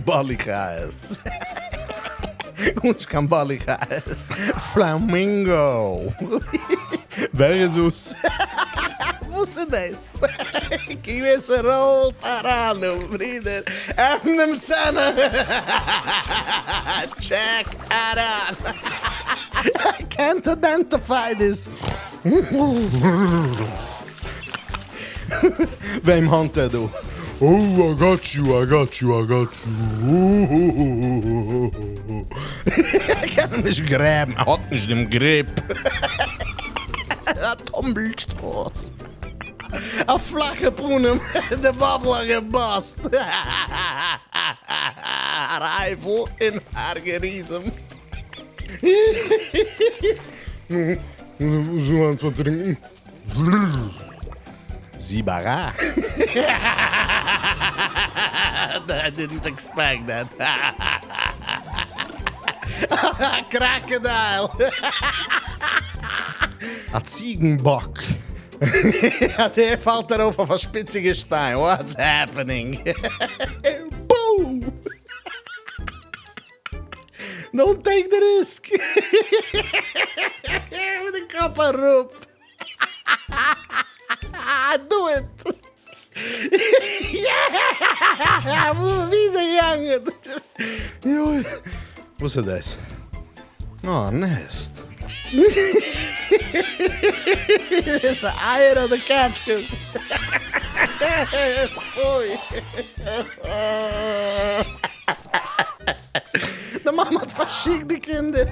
בעלי חיות. גארנישט קיין בעלי חיות. פלאמינגא. ווער איז דאס? וואס איז דאס? קוק ווי ס'ראולט אריין דא, ברודער. עפן דעם צענע. טשעק אריין. איי קענט איידענטיפיי דיס. וועם hunt ער דא? Oh I got you I got you I got you ער קען אים נישט grab ן, ער האט נישט דעם grip. א טומבלשטראס. א פלאכע פנים. די bubble האט געבאסט. א rifle אין הר גריזים. נו, וואס וויל איינס פארטרינקן? זיבארא? I didn't expect that. א crocodile! א ציגן באק! דער פאלט ארויף אויף א שפיציגע שטיין, what's happening? בום! Don't take the risk! מיט די קאפ אראפ! Do it! ווי איז ער געגאנגען? יוי! וואס איז דאס? אה, א nest. ס'איז אייער אדער קאטשקעס? פוי! די מאמע האט פארשיקט די קינדער.